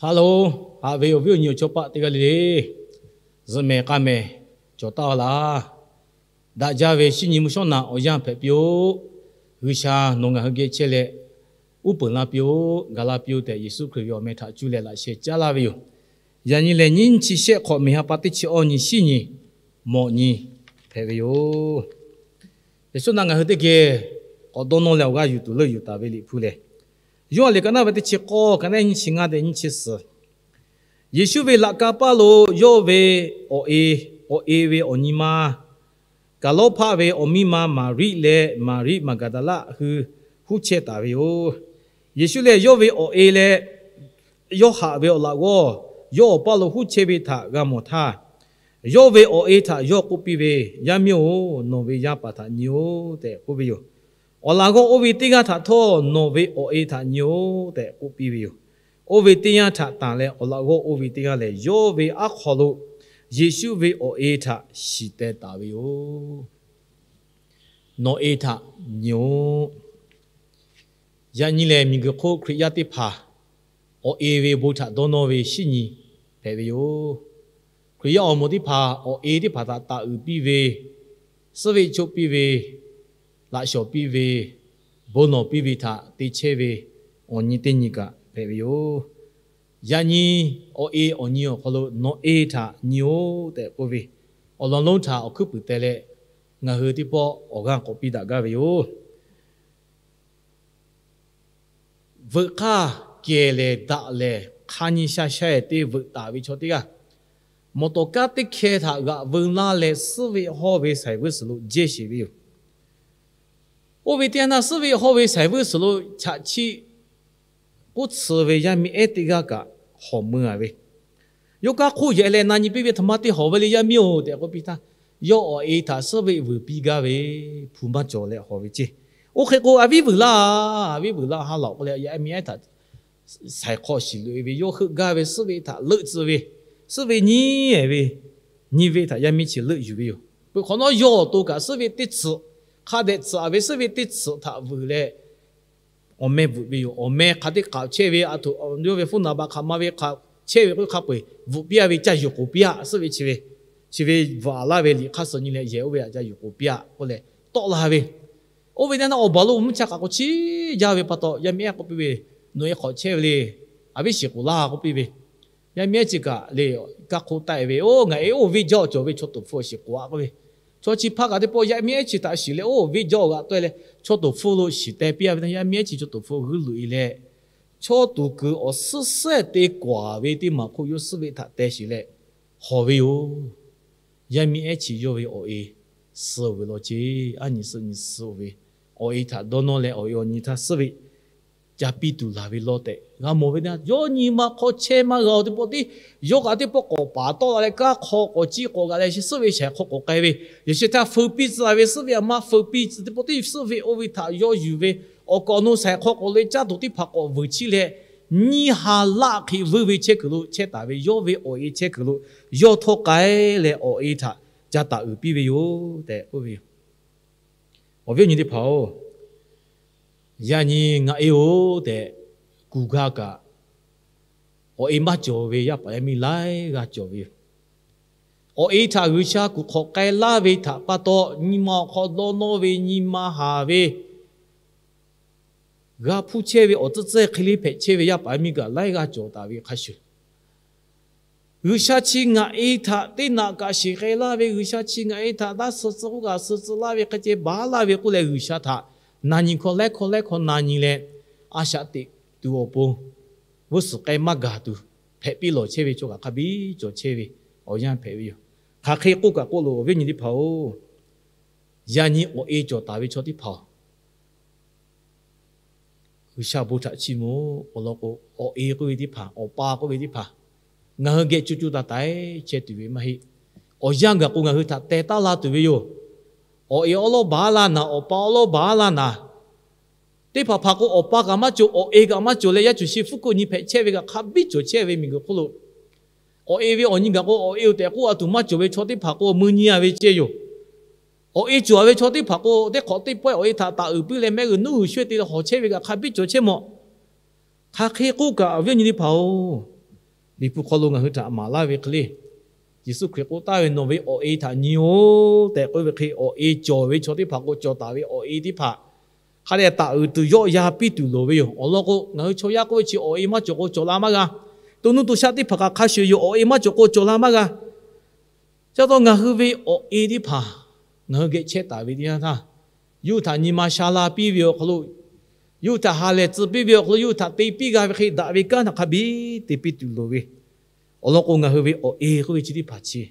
Haꞈ loˬ, haꞈ ve awˬ viˉ awˬ nyi awˬ chaw paˆ teˇ g'aˇ le le, zuhꞈ mehˍ k'a mehˍ cawˬ taˍ laˇ. Daꞈ jaˇ ve shinˉ nyi mvuhˇ shawˉ naꞈ awˬ yanˇ hpehꞈ piˇ-oˆ. G'uiˬsha nawˬ ngaˬ hui geh chehˇ leh uˉ peunˍ laˇ piˇ-oˆ, gaˬ laˇ piˇ-oˆ tehꞈ, Yeˍsuˆ Hkriꞈ ve awˬ meh htaꞈ cuˇ leh laꞈ sheh caˉ laˇ ve yoˬ. Yaꞈ nyi lehˬ, nyiˇ chi shehˆ hk'awꞈ meˍ ha pa teˇ chi awˇ nyi shinˉ nyi mawꞈ nyi hpehꞈ ve yoˬ. Yeˍsuˆ na ngaˬ hui teˇ geh k'awꞈ dawˇ nawˇ leh awˬ g'aˇ yuˬ tuˬ leuˆ yuˬ taˍ ve Liꞈ hpu lehˬ, Yoˇhanˬ liꞈ ka naˉ ve teˇ chi k'awˇ, ka naˉ nyiˇ chi ngaˇ tehꞈ nyiˇ chi suhˍ. Yeˍsuˆ ve laꞈ ka paˇ lo yawˇ ve awˬ e, awˬ e ve awˬ nyi ma Kaˍlawˇhpaˆ ve awˬ miˇ ma Maˍriˆ leh Maˍriˆ Maˍgaˍdaˍlaˆ hui huˉ chehˇ taˍ ve yoˬ. Yeˍsuˆ lehˬ, yawˇ ve awˬ e leh yawˇ haꞈ ve awˬ laꞈ g'awˇ yawˇ awˬ paˇ lo huˉ chehˇ ve htaꞈ g'a mawˬ htaˇ, yawˇ ve awˬ e htaꞈ yawˇ k'oˆ piˇ ve, Yaˇ miˇ-oˬ, nawˬ ve yaˇ paˍ htaꞈ nyi-oˆ tehꞈ k'oˆ ve yoˬ. Awˬ laꞈ g'awˇ oˇ ve teˇ g'aˇ htaꞈ htawˇ, Nawˬ ve awˬ e htaꞈ nyi-oˆ tehꞈ k'oˆ piˇ ve yoˬ. Oˇ ve teˇ yanˇ htaꞈ tanˬ leh, awˬ laꞈ g'awˇ oˇ ve teˇ g'aˇ lehˬ, yawˇ ve aˉ hk'aw lo Yeˍsuˆ ve awˬ e htaꞈ shiˍ teh taˍ ve yoˬ. Nawˬ e htaꞈ nyi-oˆ. Yaꞈ nyi lehˬ, miˬguiˬ hk'oˆ Hkriꞈ yaˇ teˇ hpaˍ awˬ e ve bon htaꞈ dawˇ nawˇ ve shinˉ nyi hpehꞈ ve yoˬ. Hkriꞈ yaˇ awˬ moˍ teˇ hpaˍ awˬ e teˇ hpaˍ htaꞈ taˍ uiˍ piˇ ve, suhˉ veˆ choˆ piˇ ve, laꞈ shawˍ piˇ ve, bon lawˬ piˇ ve htaꞈ te chehˇ ve awˬ nyi teˇ nyi kaꞈ hpehꞈ ve yoˬ. Yaꞈ nyi awˬ e awˬ nyi awˬ hk'aw lo Nawˬ e htaꞈ nyi-oˆ tehꞈ k'oˆ ve, awˬ lawn lonˉ htaꞈ awˬ hkuiˉ puiˍ teh leh, ngaˬ hui teˇ pawˆ awˬ g'aˇ k'awꞈ piˇ daꞈ gaˇ ve yoˬ. Veuꞈ hk'aˇ kehˬ lehˬ daꞈ lehˬ hk'a nyi sha sha-e te veuꞈ taˍ ve chaw teˇ g'aˇ, mawˬ tawˍ kanˉ teˇ hkeh htaꞈ g'aꞈ veu laˇ leh, suhˉ veˆ hawˇ ve shaiˍ vuiˇ suhˍ lo jehˇ sheˍ ve yoˬ. Oˇ ve teˇ yanˇ naˇ, suhˉ veˆ hawˇ ve shaiˍ vuiˇ suhˍ lo chaꞈ chiˆ k'oˆ tsuh ve yaˇ miˇ ehˉ teˇ g'aˇ kaꞈ hawˍ mui-a ve, yawˇ kaˇ hk'oˆ yehˬ leh na nyi piˇ ve, Htaꞈ ma te hawˍ ve le, yaˇ miˇ-oˬ tehꞈ k'oˆ piˇ htaˇ, yawˇ awˬ e htaꞈ suhˉ veˆ vuiˬ piˇ gaˇ ve, hpu maˇ cawˬ leh hawˍ ve ceˇ. Oˇ hk'e k'o, A viˉ vuiˬ laˇ, a viˉ vuiˬ laˇ, ha laꞈ k'oˆ leh yaˇ miˇ ehˉ htaꞈ shaiˍ hk'aw shiˍ loꞈ-e ve, yawˇ heuˆ gaˇ ve suhˉ veˆ htaꞈ leuˆ tcuh ve, suhˉ veˆ nyiˉ-e ve, nyiˇ veˆ htaꞈ yaˇ miˇ chi leuˆ yuˬ ve yoˬ. Peuˬ hk'awꞈ nawˉ, yawˇ awˬ to kaꞈ suhˉ veˆ teˇ tcuhꞈ, hk'a dehꞈ tcuhꞈ-a ve suhˉ veˆ teˇ tcuhꞈ htaꞈ vuiˬ leh awˬ meh bvuhꞈ ve yoˬ. Awˬ meh hk'a teˇ k'aꞈ chehˇ ve, a htoꞈ yawˇ ve phone number hk'aˬ ma ve hk'a chehˇ ve k'o, hk'a peu-eˬ bvuhꞈ piˇ-a ve, ca yuˬ k'oˍ piˇ-a, suhˉ veˆ chi ve, chi ve bvuhꞈ-a laˇ ve liꞈ hk'aˇ suh nyi leh yehˬ oˇ ve htaꞈ ca yuˬ k'oˍ piˇ-a k'oˆ leh tawˆ la ve. Oˇ ve teˇ naˇ awˬ baˬ lo mvuhˇ cha k'aꞈ k'o chiˇ jaˇ ve pa taw, yaˇ miˇ ehˉ k'oˆ piˇ ve, Nawˬ e hk'awꞈ chehˇ ve le, a viˉ shiˍ k'oˍ laˇ k'oˆ piˇ ve. Yaˇ miˇ ehˉ chi kaꞈ le, kaˇ hk'oˆ taˆ-e ve, Oˇ, ngaˬ e oˇ viˆ jaˇ-oˬ, cawˬ ve chaw toˍ hpfuh shiˍ k'oˍ-a k'oˆ ve. Chaw chi hpaˇ kaꞈ teˇ pawˆ yaˇ miˇ ehˉ chi htaꞈ shiˍ leh, Oˇ, viˆ jaˇ-oˬ g'aꞈ tawˆ-e leh, chaw toˍ hpfuh lo shiˍ teh piˇ-a ve htaˇ, yaˇ miˇ ehˉ chi chaw toˍ hpfuh g'uiˇ luꞈ-e leh, chaw toˍ kuiˬ awˬ suhˉ sehˉ te k'awˍ ve teˇ maˬ hk'oˆ yawˇ suhˉ veˆ htaꞈ teh shiˍ leh hawˍ ve yoˬ. Yaˇ miˇ ehˉ chi yawˇ ve awˬ e suh-oˬ ve law ceˇ. Aˉ nyi suhˆ nyi suh-oˬ ve, awˬ e htaꞈ dawˇ nawˇ leh awˬ e awˬ nyi htaˇ suhˉ veˆ ca piˇ tuˬ laˬ ve law tehꞈ g'a mawˬ ve teˇ yanˇ, yawˇ nyi ma hk'aw chehˇ maˇ g'a-oˬ teˇ pawˆ tiˉ, yawˇ kaꞈ teˇ pawˆ k'awꞈ paˍ tawˆ la leh, kaˇ hk'aw k'awꞈ ciˇ k'awꞈ g'aꞈ leh, suhˉ veˆ shaiˍ hk'aw k'awꞈ k'ai ve, yaꞈ sheh htaˇ feu piˇ tcuh-a ve, suhˉ veˆ a ma feu piˇ tcuh teˇ pawˆ tiˉ, suhˉ veˆ oˇ ve htaꞈ yawˇ yuˬ ve, awˬ kaꞈ awˬ nu shaiˍ hk'aw k'awꞈ leh caˇ tuˬ teˇ hpaˍ k'awꞈ vuiˬ chiˇ leh, nyiˇ ha laˆ hk'e vuiˇ ve chehˇ kuiˬ lo chehˇ taˍ ve yawˇ ve awˬ e chehˇ kuiˬ lo yawˇ htawˇ k'ai leh awˬ e htaꞈ ca taˍ uiˍ piˇ ve yoˬ tehꞈ k'oˆ ve yoˬ. Awˬ viˉ awˬ nyi teˇ hpaˍ-oˬ, yaꞈ nyi ngaˬ e-oˬ tehꞈ kuˬ gaˇ kaꞈ, awˬ e maˇ cawˬ ve yaˇ paˍ yaˇ miˇ laiˉ g'aˇ cawˬ ve yoˬ. Awˬ e htaꞈ G'uiˬsha kuˬ hk'awꞈ k'ai laˇ ve htaꞈ pa taw, nyi ma awˬ hk'aw dawˇ nawˇ ve, nyi ma haˍ ve, g'a hpuˇ chehˇ ve awˬ tcuhˇ tcuhˇ hk'e le hpehꞈ chehˇ ve yaˇ paˍ yaˇ miˇ kaꞈ laiˉ g'aˇ cawˬ taˍ ve hk'a shuˍ, G'uiˬsha chi ngaˬ e htaꞈ teˇ naꞈ kaꞈ shiˍ k'ai laˇ ve, G'uiˬsha chi ngaˬ e htaꞈ daˇ suh tcuh k'oˆ kaꞈ suh tcuh laˇ ve, hk'e ceh baˬ laˇ ve k'oˆ leh, G'uiˬsha htaꞈ na nyi hkawˇ laiˉ hkawˇ laiˉ hkawˇ na nyi leh, a shaꞈ teꞈ tuˬ awˬ pon g'uˇ suhˍ k'ai maˇ gaˬ tuˬ hpehꞈ piˇ lawˬ chehˇ ve chaw kaꞈ hk'a biˇ cawˬ chehˇ ve awˬ yanˇ hpehꞈ ve yoˬ. Hk'aˬ hk'e k'oˆ kaꞈ k'oˆ loˬ, awˬ viˉ awˬ nyi teˇ hpaˍ-oˬ, yaꞈ nyi awˬ e cawˬ taˍ ve chaw teˇ hpaˍ-oˬ, G'uiˬsha bon htaꞈ chiˇ mvuh-oˬ. Awˬ lawn k'o, awˬ e k'oˆ ve teˇ hpaˍ, awˬ pa k'oˆ ve teˇ hpaˍ, ngaˬ hui geh co co taiˍ taiˍ chehˇ tuˬ ve maˇ heˆ. Awˬ yanˇ gaˬ k'o ngaˬ hui htaꞈ teh taˉ la tuˬ ve yoˬ. Awˬ e awˉ lawˉ baˬ laˇ naˍ, awˬ pa awˉ lawˉ baˬ laˇ naˍ, teˇ hpaˍ hpaˍ k'o, awˬ pa kaꞈ maˇ cawˬ, awˬ e kaꞈ maˇ cawˬ leh, yaˇ cuˬ shi hpfuhˇ hkuˆ nyi hpehꞈ chehˇ ve kaꞈ hk'a biˇ cawˬ chehˇ ve miˬguiˬ hk'oˆ lo, awˬ e ve awˬ nyi gaˬ k'o, awˬ e-oˬ tehꞈ k'oˆ a tuˬ maˇ cawˬ ve chaw teˇ hpaˍ k'o, mui nyi-a ve ceh yoˬ. Awˬ e cawˬ-a ve chaw teˇ hpaˍ k'o, teˇ hk'awꞈ teˇ pawehˇ awˬ e htaꞈ taˍ uiˍ puiˉ leh, mehˆ g'uiˬ nuˉ g'uiˬ shawehˇ te leh hawˬ chehˇ ve kaꞈ hk'a biˇ cawˬ chehˇ mawˬ. Hk'aˬ hk'e k'oˆ kaꞈ, awˬ viˉ awˬ nyi teˇ hpaˍ-oˬ, Liꞈ hpu hk'aw lo ngaˬ hui htaꞈ maˍ laˇ ve hk'e le, Yeˍsuˆ Hkriꞈ k'oˆ taˍ ve, Nawˬ ve awˬ e htaꞈ nyi-oˬ tehꞈ k'oˆ ve hk'e, awˬ e cawˬ ve chaw teˇ hpaˍ k'o, cawˬ taˍ ve awˬ e teˇ hpaˍ hk'a dehꞈ taˍ uiˍ tuˬ yawˆ yan piˇ tuˬ loˍ ve yoˬ. Awˬ lawn k'o, ngaˬ hui chaw yaˇ k'oˆ ve chi awˬ e maˇ cawˬ k'o cawˬ la maˇ g'a. To nuˇ to shaˆ teˇ hpaˍ kaꞈ hk'a shuˍ yoˬ, awˬ e maˇ cawˬ k'o cawˬ la maˇ g'a. Chi pa taw ngaˬ hui ve awˬ e teˇ hpaˍ ngaˬ hui geh chehˇ taˍ ve teˇ yanˇ htaˇ, yawˇ hui htaꞈ nyi ma sha la piˇ ve awˬ hk'aw lo, yawˇ hui htaꞈ ha lehˬ tcuh piˇ ve awˬ hk'aw lo, yawˇ hui htaꞈ te piˇ g'a ve hk'e daꞈ ve kanˉ htaꞈ hk'a biˇ te piˇ tuˬ loˍ ve. Awˬ lawn k'o, ngaˬ hui ve awˬ e k'oˆ ve chi teˇ hpaˍ chi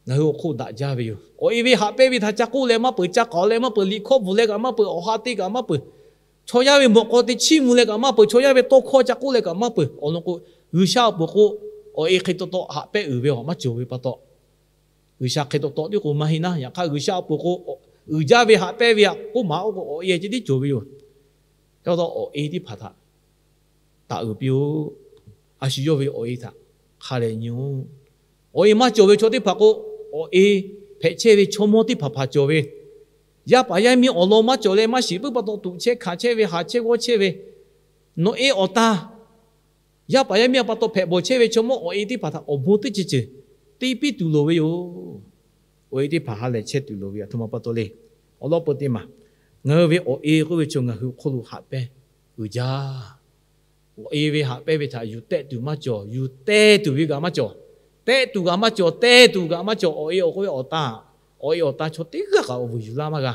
ngaˬ hui awˬ hk'oˆ daꞈ jaˇ ve yoˬ. Awˬ e ve haꞈ pehnˇ ve htaꞈ ca k'oˆ leh maˇ peuˬ, ca k'aoˍ leh maˇ peuˬ, liꞈ hkawˇ bvuhˬ leh kaꞈ maˇ peuˬ, awˬ ha te kaꞈ maˇ peuˬ, chaw yaˇ ve mawꞈ k'aw te chiˇ mvuh leh kaꞈ maˇ peuˬ, chaw yaˇ ve tawˇ hkawˇ ca k'oˆ leh kaꞈ maˇ peuˬ. Awˬ lawn k'o, G'uiˬsha awˬ pon k'o, awˬ e hk'e taw taw haꞈ pehnˇ uiˍ ve awˬ maˇ cawˬ ve pa taw, G'uiˬsha hk'e taw taw tiˉ k'o maˇ heˆ naˉ. Yaꞈ hk'aˇ, G'uiˬsha awˬ pon k'o, uiˍ jaˇ ve haꞈ pehnˇ ve htaꞈ k'oˆ maˍ-oˬ k'o, awˬ e ceh tiˉ cawˬ ve yoˬ. Chi pa taw awˬ e teˇ hpaˍ htaꞈ taˍ uiˍ piˇ-oˆ. A shu yawˇ ve awˬ e htaꞈ hk'a dehꞈ nyi-oˬ. Awˬ e maˇ cawˬ ve chaw teˇ hpaˍ k'o, awˬ e hpehꞈ chehˇ ve chaw mawˇ teˇ hpaˍ hpaˍ cawˬ ve, yaˇ paˍ yaˇ miˇ awˬ lawn maˇ cawˬ leh maˇ shiˍ puiˉ pa taw tuꞈ chehˇ hkanˍ chehˇ ve, haˍ chehˇ g'awˇ chehˇ ve, nawˬ e awˬ ta yaˇ paˍ yaˇ miˇ a pa taw hpehꞈ bawˬ chehˇ ve chaw mawˇ awˬ e teˇ hpaˍ htaꞈ awˬ bon teˇ ceuˬ ceuˬ te piˇ tuˬ loˍ ve yoˬ. Awˬ e teˇ hpaˍ ha lehˬ chehˇ tuˬ loˍ ve aˬ htoꞈ ma pa taw le. Awˬ lawn peu teˇ maˬ, ngaˬ hui ve awˬ e k'oˆ ve chaw ngaˬ hui hk'oˆ lo haꞈ pehnˇ uiˍ jaˇ. Awˬ e ve haꞈ pehnˇ ve htaꞈ yuˬ tehˆ tuˬ maˇ cawˬ, yuˬ te tuˬ ve kaꞈ maˇ cawˬ, tehˆ tuˬ kaꞈ maˇ cawˬ, te tuˬ kaꞈ maˇ cawˬ. Awˬ e awˬ k'oˆ ve awˬ ta, awˬ e awˬ ta chaw teˇ g'aˇ kaꞈ awˬ vuiˬ yuˬ laˇ maˇ g'a.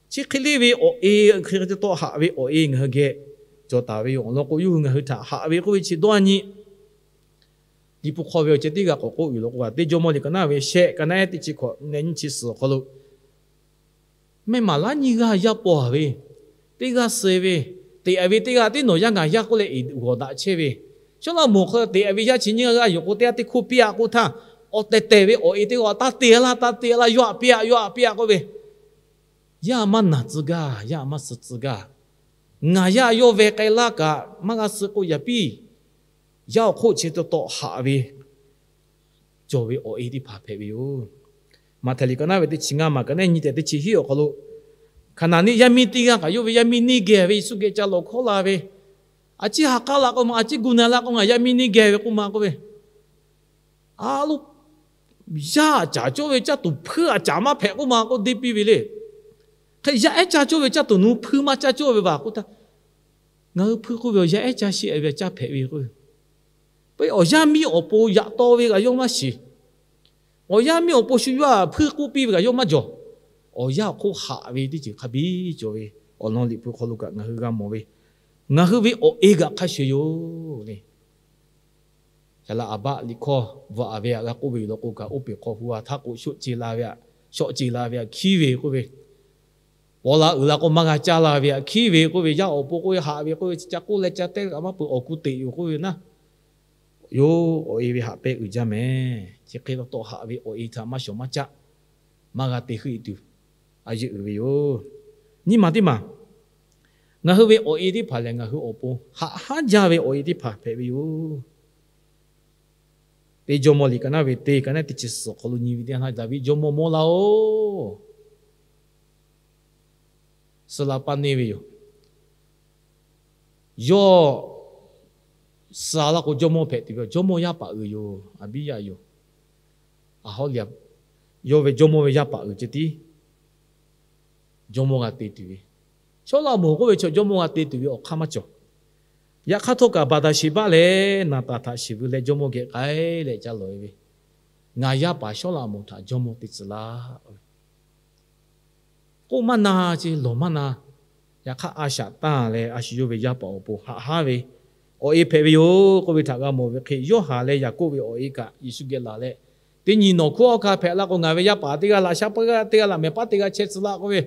Chi hk'e le ve awˬ e hk'e taw haꞈ ve awˬ e ngaˬ hui geh cawˬ taˍ ve yoˬ. Awˬ lawn k'o, yawˇ hui ngaˬ hui htaꞈ haꞈ ve k'oˆ ve chi dawˇ nyi Liꞈ hpu hk'aw ve awˬ ceh teˇ g'aˇ k'awꞈ k'oˆ ve yoˬ law k'o, Teˇ Jawˇmawˇ liꞈ ka naˉ ve shehˆ, ka naˉ ehˉ teˇ chi hkawꞈ neh nyiˇ chi suhˍ awˬ hk'aw lo, mehˆ maˍ laˉ nyiˇ g'aˇ yaˇ paw ve, teˇ g'aˇ suh ve, teꞈ ve teˇ g'aˇ teˇ nawˬ yaˇ ngaˬ yaˇ k'oˆ leh uiˍ g'awˬ daꞈ chehˇ ve, Sawˉlaꞈmonˍ hk'aw teꞈ ve yaˇ chi nyiˇ g'aˇ g'aˇ yoˬ k'o, teˇ g'aˇ teˇ hk'oˆ piˇ-a k'oˆ htaˇ, awˬ tehˬ tehˬ ve awˬ e teˇ g'aˇ taˇ te laˇ, taˇ te laˇ, yawˇ htaꞈ piˇ-a, yawˇ htaꞈ piˇ-a k'oˆ ve, yaˇ maˇ naˬ tcuh gaˇ, yaˇ maˇ suh tcuh gaˇ. Ngaˬ yaˇ yawˇ ve k'ai laˇ kaꞈ maˇ g'a suh k'o yaꞈ piˇ. Yaˇ awˬ hk'oˆ chi taw taw haꞈ ve cawˬ ve awˬ e teˇ hpaˍ hpehꞈ ve yoˬ. Maꞈhtehˍ liꞈ ka naˉ ve teˇ chi ngaˇ maˬ ka naˉ nyi tehꞈ teˇ chi hiˉ awˬ hk'aw lo, Hkaˍnanˍ neˇ yaˇ miˇ teˇ g'aˇ kaꞈ yawˇ ve yaˇ miˇ neˇ geh ve Yeˍsuˆ geh ca lawˬ hkawˉ la ve, a ciˉ ha k'aˉ la k'o ma, a ciˉ gu na la k'o, ngaˬ yaˇ miˇ neˇ geh ve k'oˆ ma k'oˆ ve, a lo, yaˇ aꞈ caˍ cawˇ ve caˇ tuˬ hpuiˇ aꞈ caˍ maˇ hpehꞈ k'oˆ ma k'oˆ deˇ piˇ ve le. Hk'e yaˇ ehˉ caˇ cawˇ ve caˇ tuˬ nu hpuiˇ maˇ caˇ cawˇ ve vaˬ k'oˆ htaˇ, ngaˬ hui hpuiˇ k'oˆ ve awˬ yaˇ ehˉ caˇ sheˍ ve caˇ hpehꞈ ve k'o, awˬ yaˇ miˇ awˬ pon yaꞈ taw ve kaꞈ yawˇ maˇ shiˍ. Awˬ yaˇ miˇ awˬ pon shu yawˇ htaꞈ hpuiˇ k'oˆ piˇ ve kaꞈ yawˇ maˇ jawˬ. Awˬ yaˇ awˬ hk'oˆ haꞈ ve teˇ ceuˬ hk'a biˇ cawˬ ve awˬ lawn Liꞈ hpu hk'aw lo kaꞈ ngaˬ hui g'a mawˬ ve, ngaˬ hui ve awˬ e kaꞈ hk'a shuˍ yoˬ le. Saˍ laꞈ Aˍbaˆ liꞈ hkawˇ bvuhꞈ-a ve htaꞈ g'a k'oˆ ve yoˬ law k'o kaꞈ, oˇ peˬ hk'aw hu-a htaˇ k'o, shawˆ ce la ve htaꞈ, shawˆ ce la ve htaꞈ hkiˉ ve k'oˆ ve, paw la uiˍ la k'o maˇ g'a caˇ la ve htaꞈ hkiˉ ve k'oˆ ve, yaˇ awˬ pon k'oˆ ve haꞈ ve k'oˆ ve, ca k'oˆ leh ca teh kaꞈ maˇ peuˬ, awˬ ku teꞈ yoˬ k'oˆ ve naˉ, yoˬ, awˬ e ve haꞈ pehnˇ uiˍ jaˇ mehˍ. Chi hk'e taw taw haꞈ ve awˬ e htaꞈ maˇ shawˍ maˇ caˆ, maˇ g'a te heuˆ e tuˬ, a yeˇ uiˍ ve yoˬ. Nyiˇ maˬ teˇ maˬ, ngaˬ hui ve awˬ e teˇ hpaˍ lehˬ, ngaˬ hui awˬ pon haꞈ haˉ jaˇ ve awˬ e teˇ hpaˍ hpehꞈ ve yoˬ. Teˇ Jawˇmawˇ liꞈ ka naˉ ve teˇ, ka naˉ teˇ chi suhˍ awˬ hk'aw lo nyi ve teˇ yanˇ, Daˍviˆ jawˇmawˇ mawˇ laˇ-oˬ, suh la paˇ neˇ ve yoˬ. Yawˇ suh la k'o, jawˇmawˇ hpehꞈ tuˬ ve, jawˇmawˇ yaˇ paˍ uiˍ yoˬ, Aˍbiˇyaˆ yoˬ. A hawˉ le, yawˇ ve jawˇmawˇ ve yaˇ paˍ uiˍ ceh tiˉ jawˇmawˇ g'a te tuˬ ve, Sawˉlaꞈmonˍ k'oˆ ve chaw jawˇmawˇ g'a te tuˬ ve awˬ hk'aˇ maˇ cawˬ. Yaꞈ hk'aˇ htawˇ kaꞈ, Baˍdaˍsheˍbaˆ leh Naˍtanˍ htaꞈ shiˍ veu leh jawˇmawˇ geh k'ai leh ca lawˬ-e ve, Ngaˬ yaˇ paˍ Sawˉlaꞈmonˍ htaꞈ jawˇmawˇ te tcuh laˇ-oˆ. K'oˆ maˇ na ce, lawˬ maˇ na. Yaꞈ hk'aˇ, a shaꞈ tanˇ leh a shu yawˇ ve yaˇ paˍ awˬ pon haꞈ haˉ ve awˬ e hpehꞈ ve yoˬ k'oˆ ve htaꞈ g'a mawˬ ve hk'e, Yoˇhanˬ leh Yaˍkoˆ ve awˬ e kaꞈ Yeˍsuˆ geh laˬ leh, Teˇ nyi nawˬ hkunˉ hawˉ hkanˇ hpehꞈ la k'o, ngaˬ ve yaˇ paˍ teˇ g'aˇ laꞈ shaˉ paˇ g'aˇ teˇ g'aˇ laꞈ mehˍ paˉ teˇ g'aˇ chehˇ tcuh laˇ k'oˆ ve,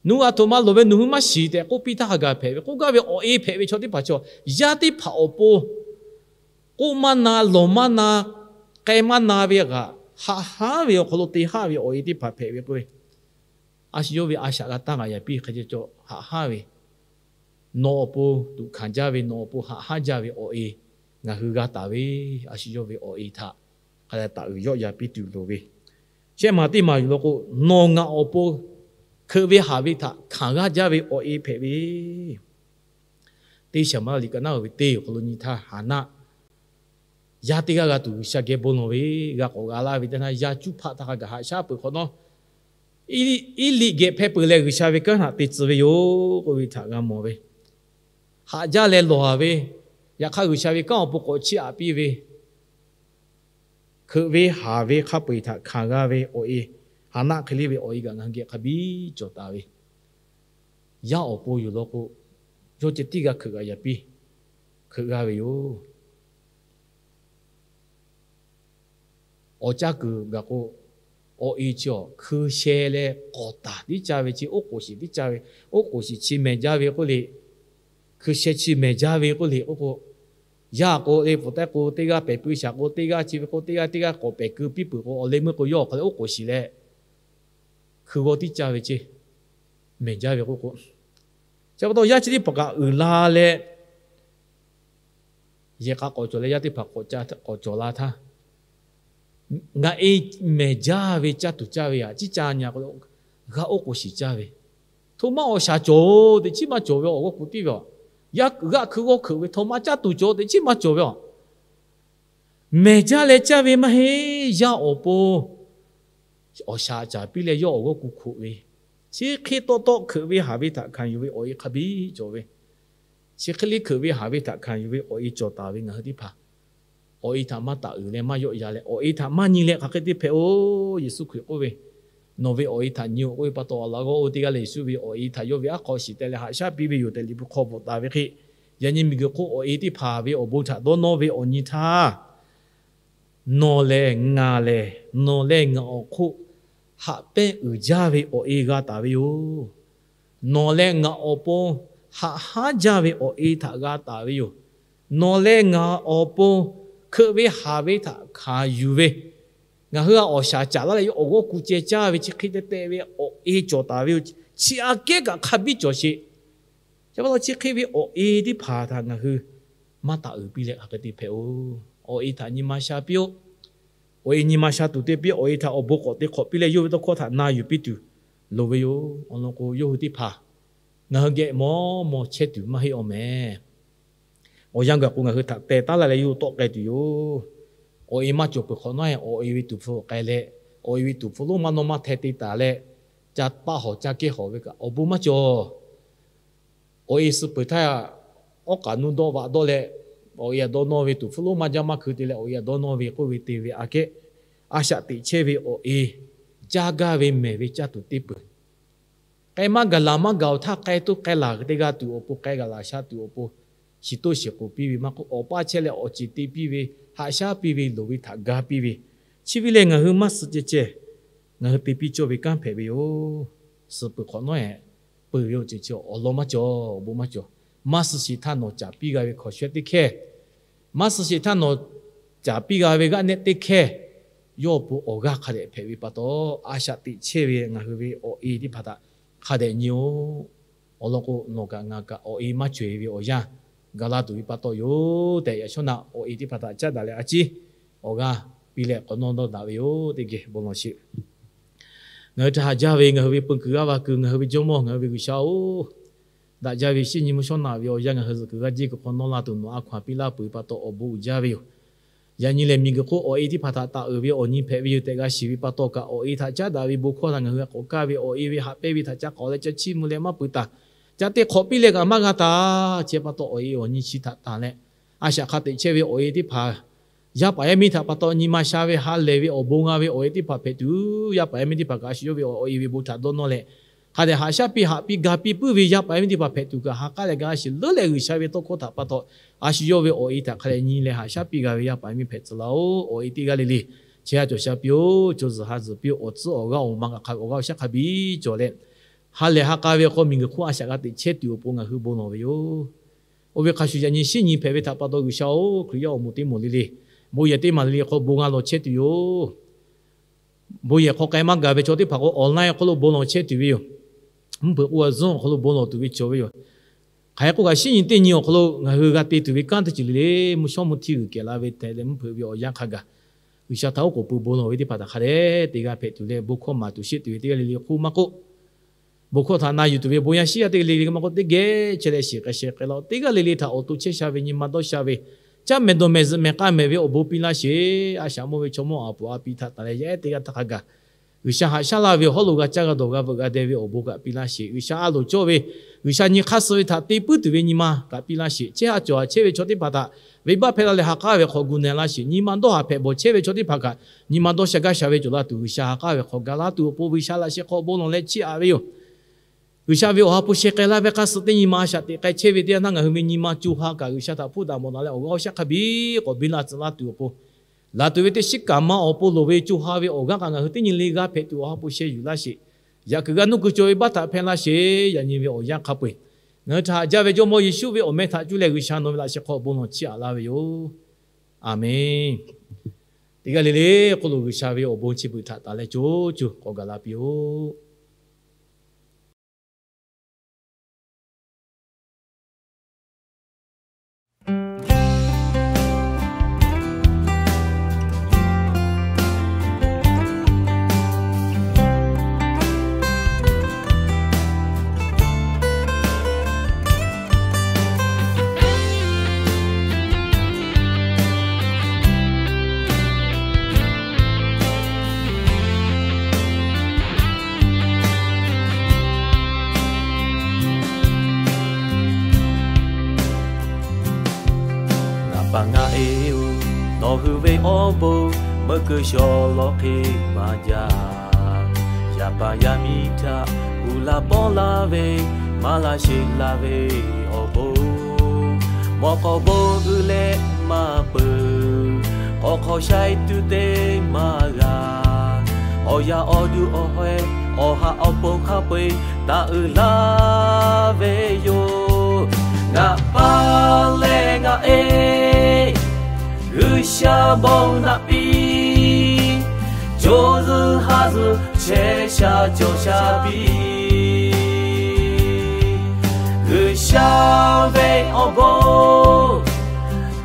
Nawˬ hui aˬ htoꞈ ma loˍ ve nawˬ hui maˇ shiˍ tehꞈ k'oˆ piˇ htaˇ, ha gaˬ hpehꞈ ve k'oˆ gaˇ ve awˬ e hpehꞈ ve chaw teˇ hpaˍ chaw, yaˇ teˇ hpaˍ awˬ pon k'oˆ maˇ na, lawˬ maˇ na, k'ai maˇ na ve g'aꞈ, haꞈ haˉ ve awˬ hk'aw lo te haˉ ve awˬ e teˇ hpaˍ hpehꞈ ve k'oˆ ve, a shu yawˇ ve a shaꞈ g'a tanˇ g'a yaꞈ piˇ hk'e cawˬ haꞈ haˉ ve, nawˬ awˬ pon tuꞈ hkanˍ jaˇ ve, nawˬ awˬ pon haꞈ haˉ jaˇ ve awˬ e ngaˬ hui g'a taˍ ve, a shu yawˇ ve awˬ e htaꞈ hk'a dehꞈ taˍ uiˍ yawˆ yan piˇ tuˬ loˍ ve, shehˆ maˬ teˇ maˬ yoˬ law k'o, nawˬ ngaˬ awˬ pon hkeuꞈ ve haˍ ve htaꞈ hkanˍ g'aˇ jaˇ ve awˬ e hpehꞈ ve, Teˇ Shaˍmuˍlaˆ liꞈ ka naˉ-oˬ ve teˇ awˬ hk'aw lo nyi htaˇ, Haˍnaˆ Yaˇ teˇ g'aˇ g'a tuˬ G'uiˬsha geh bon lawˬ ve, g'a k'awꞈ g'a laˇ ve teˇ naˇ, yaˇ cuˇ hpaˆ htaˇ hk'a gaˬ haꞈ shaˉ peuˬ hk'awꞈ nawˉ, Eˇliˆ geh hpehˇ peuˬ leh G'uiˬsha ve kanˉ htaꞈ te tcuh ve yoˬ k'oˆ ve htaꞈ g'a mawˬ ve. Haꞈ jaˇ leh lawˬ-a ve, yaꞈ hk'aˇ G'uiˬsha ve kanˉ awˬ pon k'awꞈ chiˇ aꞈ piˇ ve, hkeuꞈ ve haˍ ve hk'a peu-eˬ htaꞈ hkanˍ g'a ve awˬ e, Haˍnaˆ hk'e le ve awˬ e kaꞈ ngaˬ hui geh hk'a biˇ cawˬ taˍ ve. Yaˇ awˬ pon yoˬ law k'o, yawˇ ceh tiˉ g'a hkeuꞈ g'a yaꞈ piˇ, hkeuꞈ g'a ve yoˬ. Awˬ caˇ kuiˬ gaˬ k'o, awˬ e chi awˬ hkui sheh leh k'awꞈ taˍ tiˉ caˇ ve chi, oˉ k'oˍ shiˍ tiˉ caˇ ve, oˉ k'oˍ shiˍ chi mehˬ jaˇ ve k'oˆ le, hkui sheh chi mehˬ jaˇ ve k'oˆ le k'oˆ k'o, yaˇ k'o le pfuhˍ tehˉ k'o teˇ g'aˇ pehˬ pui shaˍ k'o teˇ g'aˇ chi ve k'o teˇ g'aˇ teˇ g'aˇ k'awꞈ pehˬ keu piˇ peuˬ k'o, awˬ leh meuˇ k'o yawˇ awˬ hk'aw leh oˉ k'oˍ shiˍ leh hkui g'awˇ tiˉ caˇ ve ce, mehˬ jaˇ ve k'oˆ k'o, chi pa taw yaˇ chi teˇ hpaˍ kaꞈ uiˍ la leh, yehˬ k'a k'awꞈ cawˬ leh yaˇ teˇ hpaˍ k'awꞈ cawˬ la htaˇ, ngaˬ e mehˬ jaˇ ve caˇ tuˬ caˇ ve aꞈ ciˉ caˇ nyi k'o, g'a oˉ k'oˍ shiˍ caˇ ve, hto maˇ awˬ shaˍ cawˬ-oˬ, teꞈ chiˉ maˇ cawˬ ve awˬ g'awˇ ku tiˉ ve aꞈ, yaˇ g'aˆ hkui g'awˇ hkeuꞈ ve hto maˇ caˇ tuˬ cawˬ, teꞈ chiˉ maˇ cawˬ ve aꞈ, mehˬ jaˇ leh caˇ ve maˇ heˆ. Yaˇ awˬ pon awˬ shaˍ caˍ piˇ leh yawˇ awˬ g'awˇ ku hk'oꞈ ve, chi hk'e tawˆ tawˆ hkeuꞈ ve haˍ ve htaꞈ hkanˍ yuˬ ve awˬ e hk'a biˇ cawˬ ve, chi hk'e le hkeuꞈ ve haˍ ve htaꞈ hkanˍ yuˬ ve awˬ e cawˬ taˍ ve ngaˬ hui teˇ hpaˍ, awˬ e htaꞈ maˇ taˍ uiˍ leh maˇ yawˆ yan leh awˬ e htaꞈ maˇ nyi leh hk'aˬ hk'e te hpehꞈ-oˬ. Yeˍsuˆ Hkriꞈ k'oˆ ve, Nawˬ ve awˬ e htaꞈ nyi-oˬ k'oˆ ve pa taw, awˬ laꞈ g'awˇ oˇ teˇ g'aˇ lehˬ Yeˍsuˆ ve awˬ e htaꞈ yawˇ ve aˉ hk'aw shiˍ teh leh haꞈ shaˉ piˇ ve yoˬ tehꞈ Liꞈ hpu hk'aw bvuhꞈ taˍ ve hk'e, yaꞈ nyi miˬguiˬ hk'oˆ awˬ e teˇ hpaˍ ve awˬ bon htaꞈ dawˇ nawˇ ve awˬ nyi htaˇ, nawˬ lehˬ ngaˬ lehˬ, nawˬ leh ngaˬ awˬ hk'oˆ haꞈ pehnˇ uiˍ jaˇ ve awˬ e g'a taˍ ve yoˬ. Nawˬ leh ngaˬ awˬ pon haꞈ haˉ jaˇ ve awˬ e htaꞈ g'a taˍ ve yoˬ. Nawˬ leh ngaˬ awˬ pon hkeuꞈ ve haˍ ve htaꞈ hkanˍ yuˬ ve, ngaˬ hui a awˬ shaˍ caˍ laˇ leh yawˇ awˬ g'awˇ ku ceh caˇ ve chi hk'e te te ve awˬ e cawˬ taˍ ve yoˬ. Chi aꞈ kehˉ kaꞈ hk'a biˇ cawˬ sheˍ. Chi pa taw chi hk'e ve awˬ e teˇ hpaˍ htaꞈ ngaˬ hui maˇ taˍ uiˍ piˇ leh hk'aˬ hk'e te hpehꞈ-oˬ. Awˬ e htaꞈ nyi ma sha piˇ-oˆ. Awˬ e nyi ma sha tuˬ te piˇ, awˬ e htaꞈ awˬ bon k'awꞈ te hk'awꞈ piˇ leh yawˇ ve tawˇ hkawˇ htaꞈ na yuˬ piˇ tuˬ loˍ ve yoˬ. Awˬ lawn k'o, yawˇ hui teˇ hpaˍ ngaˬ hui geh mawˇ mawˇ chehˇ tuˬ maˇ heˆ awˬ mehˍ. Awˬ yanˇ gaˬ k'o, ngaˬ hui htaꞈ teh taˉ laˇ leh yawˇ hui tawˆ k'ai tuˬ yoˬ. Awˬ e maˇ cawˬ peuˬ hk'awꞈ nawˉ, awˬ e ve tuˍ hpfuh k'ai leh, awˬ e ve tuˍ hpfuh lonˉ maˇ nawˇ maˇ hteh te taˍ leh, ca paˆ hawˬ ca kehˉ hawˬ ve kaꞈ awˬ bon maˇ cawˬ. Awˬ e suh peuˬ htaˇ, awˉ k'aꞈ nuˇ dawˇ vaꞈ dawˇ leh, awˬ e aꞈ dawˇ nawˇ ve tuˍ hpfuh lonˉ maˇ jaˇ maˇ hkui te leh awˬ e aꞈ dawˇ nawˇ ve k'oˆ ve te ve aꞈ kehˉ, a shaꞈ teꞈ chehˇ ve awˬ e caˇ gaˇ ve mehˬ ve caˇ tuˬ te peuˬ. K'ai maˇ gaˬ laˬ maˇ gaˬ-oˬ htaˇ, k'ai toˇ k'ai laˬ te g'a tuˬ awˬ pon, k'ai gaˬ laˬ sha tuˬ awˬ pon, shiˍ toˇ shiˍ k'oˍ piˇ ve maˇ k'oˆ, awˬ paˇ chehˇ leh awˬ ceˬ te piˇ ve, haꞈ shaˉ piˇ ve, loˍ ve htaꞈ ga piˇ ve, chi ve lehˬ ngaˬ hui maˇ suh ceh ceh ngaˬ hui te piˇ cawˇ ve kanˉ hpehꞈ ve yoˬ. Suh peuˬ hk'awꞈ nawˉ-ehˍ, peuˬ ve awˬ ceuˬ chi awˬ lawn maˇ cawˬ, awˬ bon maˇ cawˬ. Maˇ suh sheˍ htaˇ nawˬ caˍ piˇ g'a ve hkawnˍ shehˇ teˇ hkehˇ, maˇ suh sheˍ htaˇ nawˬ caˍ piˇ g'a ve g'aˇ nehˆ teˇ hkehˇ, yawˇ awˬ pon awˬ g'aˇ hk'a dehꞈ hpehꞈ ve pa taw, a shaꞈ teꞈ chehˇ ve ngaˬ hui ve awˬ e teˇ hpaˍ htaꞈ hk'a dehꞈ nyi-oˬ. Awˬ lawn k'o, nawˬ kaꞈ ngaˬ kaꞈ awˬ e maˇ cawˬ-e ve awˬ yanˇ gaˬ la tuˬ ve pa taw yoˬ tehꞈ, yaꞈ shawˉ naꞈ awˬ e teˇ hpaˍ htaꞈ caˉ daꞈ leh a ciˉ awˬ g'aˇ piˇ leh k'awꞈ nawˇ dawˇ daꞈ ve yoˬ. Teˇ geh bon lawˬ sheˍ. Ngaˬ hui htaꞈ haꞈ jaˇ ve ngaˬ hui ve peu kuiˬ g'aˇ va kuiˬ, ngaˬ hui ve Jawˇmawˇ, ngaˬ hui ve G'uiˬsha-oˬ, daꞈ jaˇ ve shinˉ nyi mvuhˇ shawˉ naꞈ ve awˬ yanˇ ngaˬ hui zuhꞈ kuiˬ g'aˇ jeˇ kuiˬ hk'aw nawˇ la tuˬ nawˬ a hkaw-anˬ piˇ laˇ peuˬ ve pa taw awˬ bon uiˍ jaˇ ve yoˬ. Yaꞈ nyi lehˬ, miˬguiˬ hk'oˆ awˬ e teˇ hpaˍ htaꞈ taˍ uiˍ ve awˬ nyi hpehꞈ ve yoˬ tehꞈ g'a shiˍ ve pa taw kaꞈ, awˬ e htaꞈ caˉ daꞈ ve bon hkawˇ htaꞈ ngaˬ hui k'awꞈ kaˇ ve, awˬ e ve haꞈ pehnˇ ve htaꞈ ca k'awꞈ leh ca chiˇ mvuh leh maˇ pui taˍ, ca te hk'awꞈ piˇ leh kaꞈ maˇ g'a taˍ. Chi pa taw awˬ e awˬ nyi chi htaꞈ tanˬ leh, a shaꞈ hk'a teꞈ chehˇ ve awˬ e teˇ hpaˍ yaˇ paˍ yaˇ miˇ htaꞈ pa taw nyi ma sha ve ha lehˬ ve awˬ bon g'a ve awˬ e teˇ hpaˍ hpehꞈ tuˬ, yaˇ paˍ yaˇ miˇ teˇ hpaˍ kaꞈ a shu yawˇ ve awˬ e ve bon htaꞈ dawˇ nawˇ leh, hk'a dehꞈ haꞈ shaˉ piˇ haꞈ piˇ ga piˇ puiˉ ve yaˇ paˍ yaˇ miˇ teˇ hpaˍ hpehꞈ tuˬ kaꞈ ha k'aˉ leh ga shiˍ leuˉ leh G'uiˬsha ve tawˇ hkawˇ htaꞈ pa taw, a shu yawˇ ve awˬ e htaꞈ hk'a dehꞈ nyi leh haꞈ shaˉ piˇ g'a ve yaˇ paˍ yaˇ miˇ hpehꞈ tcuh laˇ-oˬ. Awˬ e teˇ g'aˇ le le chehˇ ha cawˬ sha piˇ-oˬ. Chaw zuhˬ ha zuhˬ piˇ-oˬ. Awˬ tcuhˉ awˬ g'aˇ awˬ ma kaꞈ hk'a ve awˬ g'aˇ awˬ shaˉ hk'a biˇ cawˬ leh, ha lehˬ ha k'a ve hk'aw miˬguiˬ hk'oˆ a shaꞈ g'a teꞈ chehˇ tuˬ awˬ pon ngaˬ hui bon lawˬ ve yoˬ. Oˇ ve hk'a shuˍ yaꞈ nyi shinˉ nyi hpehꞈ ve htaꞈ pa taw G'uiˬsha-oˬ, Hkriꞈ yaˇ awˬ moˍ teˇ moˍ le le, bon yehˬ teˇ maˬ le le hk'aw bon g'a lawˬ chehˇ tuˬ yoˬ. Bon yehˬ hk'aw k'ai maˇ gaˬ ve chaw teˇ hpaˍ k'o online awˬ hk'aw lo bon lawˬ chehˇ tuˬ ve yoˬ. Mvuhˇ hpeuꞈ k'oˆ a Zoom awˬ hk'aw lo bon lawˬ tuˬ ve cawˬ ve yoˬ. Hk'aˬ hk'e k'oˆ kaꞈ shinˉ nyi teˇ nyi awˬ hk'aw lo ngaˬ hui g'a te tuˬ ve kanˉ teˇ ceuˬ le le, mvuhˇ shawˉ mvuhˇ htiˇ g'uiˬ kehˬ la ve htaꞈ leh mvuhˇ hpeuꞈ ve awˬ yanˇ hk'a gaˬ, G'uiˬsha htaꞈ oˉ k'oˍ pui bon lawˬ ve teˇ hpaˍ htaꞈ hk'a dehꞈ te g'a hpehꞈ tuˬ leh bon hkawˇ maˍ tuˬ sheˆ tuˬ ve teˇ g'aˇ le le hk'oˆ maˇ k'oˆ, bon hkawˇ htaꞈ na yuˬ tuˬ ve bon yaˇ shinˉ yaˇ teˇ g'aˇ le le maˇ k'oˆ, teˇ geh chehˇ leh shiˍ k'ai sheh k'ai laˇ-oˬ. Teˇ g'aˇ le le htaꞈ awˬ to chehˇ sha ve nyi ma dawˇ sha ve, caˉ mehˍ dawˬ mehˍ zuhꞈ mehˍ k'a mehˍ ve awˬ bon piˇ laˇ sheˍ. A shaꞈ mawˇ ve chaw mawˇ a puˍ a pi htaꞈ taˍ leh yaˇ ehˉ teˇ g'aˇ htaˇ hk'a gaˬ G'uiˬsha haꞈ shaˉ laˇ ve awˬ hawˉ lo g'a caˇ g'a dawˬ g'a veuꞈ g'a deh ve awˬ bon kaꞈ piˇ laˇ sheˍ. G'uiˬsha a loˍ cawˇ ve G'uiˬsha nyi hk'aˇ suh ve htaꞈ te puiˉ tuˬ ve nyi ma kaꞈ piˇ laˇ sheˍ. Chehˇ ha cawˬ ha chehˇ ve chaw teˇ hpaˍ htaꞈ venˇbaˆ hpehˇ laˇ leh ha k'aˉ ve hk'aw gu na laˇ sheˍ. Nyi ma dawˇ haˍ hpehꞈ bawˬ chehˇ ve chaw teˇ hpaˍ kaꞈ nyi ma dawˇ sha gaˇ sha ve cawˬ laˇ tuˬ G'uiˬsha ha k'aˉ ve hk'aw ga laˇ tuˬ awˬ pon G'uiˬsha laꞈ sheh hk'aw bon lawˬ leh chiˇ aꞈ ve yoˬ. G'uiˬsha ve awˬ ha hpu sheh k'ai laˇ ve hk'a suh teˇ nyi ma a shaꞈ teꞈ k'ai chehˇ ve teˇ yanˇ ngaˬ hui ve nyi ma co ha kaꞈ G'uiˬsha htaꞈ hpuˇ daꞈ mawˬ daꞈ leh awˬ g'aˇ awˬ shaˉ hk'a biˇ k'awꞈ biˇ la tcuh laˇ tuˬ awˬ pon, laˬ tuˬ ve teˇ shiˉ kaꞈ ma awˬ pon loˍ ve co ha ve awˬ g'aˇ kaꞈ ngaˬ hui teˇ nyi le g'aˇ hpehꞈ tuˬ awˬ ha hpu sheh yuˬ laˇ sheˍ. Yaꞈ kuiˬ g'a nuˇ kuiˬ cawˬ ve baˆ htaꞈ hpehˇ laˇ sheˍ. Yaꞈ nyi ve awˬ yanˇ hk'a peu-eˬ ngaˬ hui htaꞈ haꞈ jaˇ ve Jawˇmawˇ Yeˍsuˆ ve awˬ meh htaꞈ cuˇ leh G'uiˬsha nawˬ ve laꞈ sheh hk'aw bon lawˬ chiˇ aꞈ laˇ ve yoˬ. Aˬmenˍ. Teˇ g'aˇ le le k'oˆ lo G'uiˬsha ve awˬ bon chi beuꞈ htaꞈ taˍ leh co co k'awꞈ gaˬ la piˇ-oˆ. Ngaˬ pa ngaˆ e-oˬ, nawˬ hui ve awˬ bon meuˇ keu shawˍ lawˬ hk'e maˇ jaˇ. Yaˇ paˍ yaˇ miˇ htaꞈ uiˍ la pawˆ laˇ ve, maˇ laˇ sheˍ laˇ ve awˬ bon, mawꞈ k'aw bon uiˍ leh maˇ peuˬ. K'awꞈ hk'aw shaiˉ tuˬ teˇ maˇ g'a. Awˬ yaˇ awˬ duˬ awˬ hawehˇ awˬ haꞈ awˬ pon hk'a peu-eˬ taˇ uiˍ laˇ ve yoˬ. Ngaˬ pa leh ngaˆ e, G'uiˬsha bon naꞈ piˇ, co zuhˬ ha zuhˬ chehˇ sha cawˬ sha piˇ. G'uiˬsha ve awˬ bon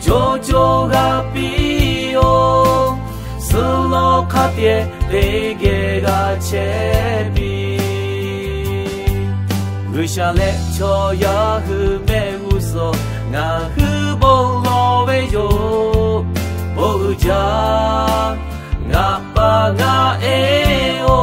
co co g'a piˇ-oˬ, suhˍ lawˬ hk'a tiꞈ teˇ geh g'a chehˇ piˇ. G'uiˬsha leh chaw yaˇ hui mehˆ g'uˇ suhˍ ngaˬ hui bon lawˬ ve yoˬ. Bon uiˍ jaˇ, ngaˬ pa ngaˆ e-oˬ.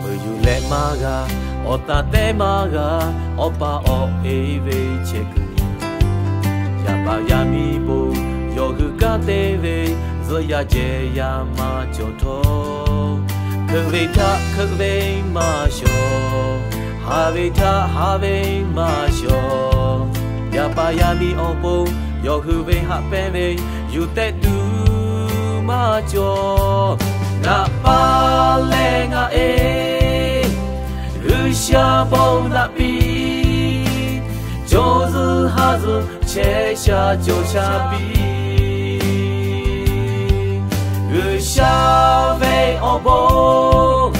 Vuiˬ yuˬ leh maˇ g'a, awˬ taˍ teˇ maˇ g'a, awˬ pa awˬ e ve chehˇ kuiˬ. Yaˇ paˍ yaˇ miˇ bon yawˇ hui kanˉ te ve, zuhꞈ yaˇ jehˬ yaˇ maˇ cawˬ htawˇ, hkeuꞈ ve htaˇ hkeuꞈ ve maˇ shawˍ, haˍ ve htaˇ haˍ ve maˇ shawˍ. Yaˇ paˍ yaˇ miˇ awˬ pon yawˇ hui ve haꞈ pehnˇ ve yuˬ tehꞈ tuˬ maˇ cawˬ. Ngaˬ pa leh ngaˆ e, G'uiˬsha bon naꞈ piˇ, co zuhˬ ha zuhˬ chehˇ sha cawˬ sha piˇ. G'uiˬsha ve awˬ bon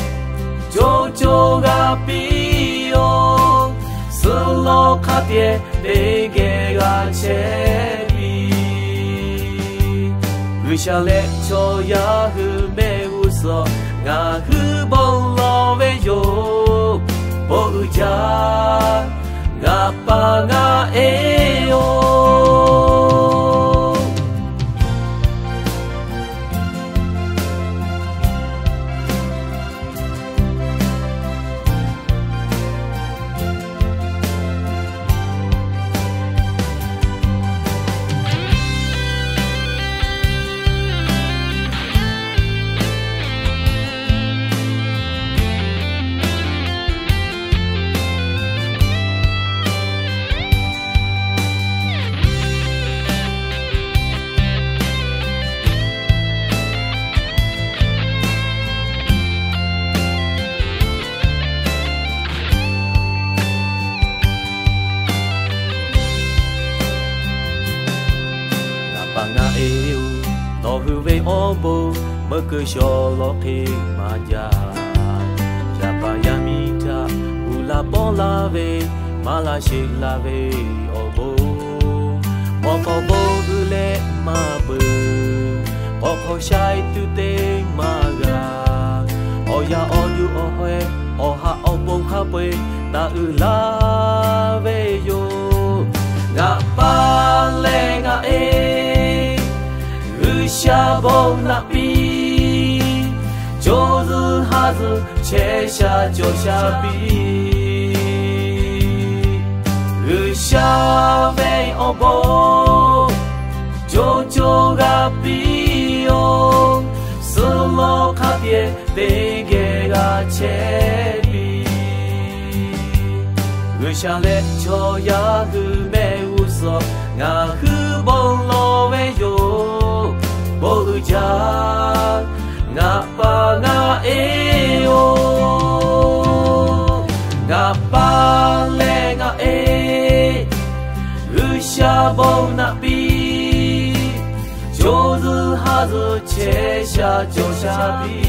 co co g'a piˇ-oˬ, suhˍ lawˬ hk'a tiꞈ teˇ geh g'a chehˇ piˇ. G'uiˬsha leh chaw yaˇ hui mehˆ g'uˇ suhˍ ngaˬ hui bon lawˬ ve yoˬ. Bon uiˍ jaˇ, ngaˬ pa ngaˆ e-oˬ. Ngaˬ pa ngaˆ e-oˬ, nawˬ hui ve awˬ bon meuˇ keu shawˍ lawˬ hk'e maˇ jaˇ. Yaˇ paˍ yaˇ miˇ htaꞈ uiˍ la pawˆ laˇ ve, maˇ laˇ sheˍ laˇ ve awˬ bon, mawꞈ k'aw bon uiˍ leh maˇ peuˬ. K'awꞈ hk'aw shaiˉ tuˬ teˇ maˇ g'a. Awˬ yaˇ awˬ duˬ awˬ hawehˇ awˬ haꞈ awˬ bon hk'a peu-eˬ taˍ uiˍ laˇ ve yoˬ. Ngaˬ pa leh ngaˬ e G'uiˬsha bon naꞈ piˇ, co zuhˬ ha zuhˬ chehˇ sha cawˬ sha piˇ. G'uiˬsha ve awˬ bon co co g'a piˇ-oˬ, suh lawˬ hk'a tiꞈ teˇ geh g'a chehˇ piˇ. G'uiˬsha leh chaw yaˇ hui mehˆ g'uˇ suhˍ ngaˬ hui bon lawˬ ve yoˬ. Bon uiˍ jaˇ, ngaˬ pa ngaˬ e-oˬ, ngaˬ pa leh ngaˬ e G'uiˬsha bon naꞈ piˇ, co zuhˬ ha zuhˬ chehˇ sha cawˬ sha piˇ.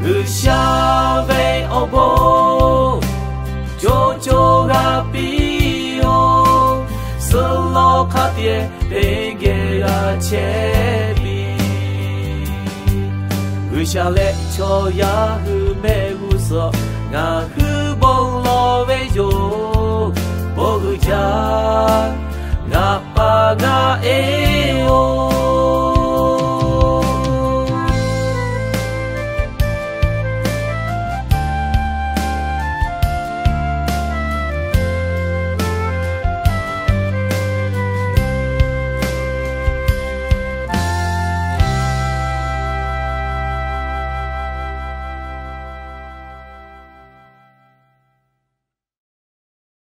G'uiˬsha ve awˬ bon co co g'a piˇ-oˬ, suh lawˬ hk'a tiꞈ teˇ geh g'a chehˇ piˇ. G'uiˬsha leh chaw yaˇ hui mehˆ g'uˇ suhˍ ngaˬ hui bon lawˬ ve yoˬ. Bon uiˍ jaˇ, ngaˬ pa ngaˬ e-oˬ.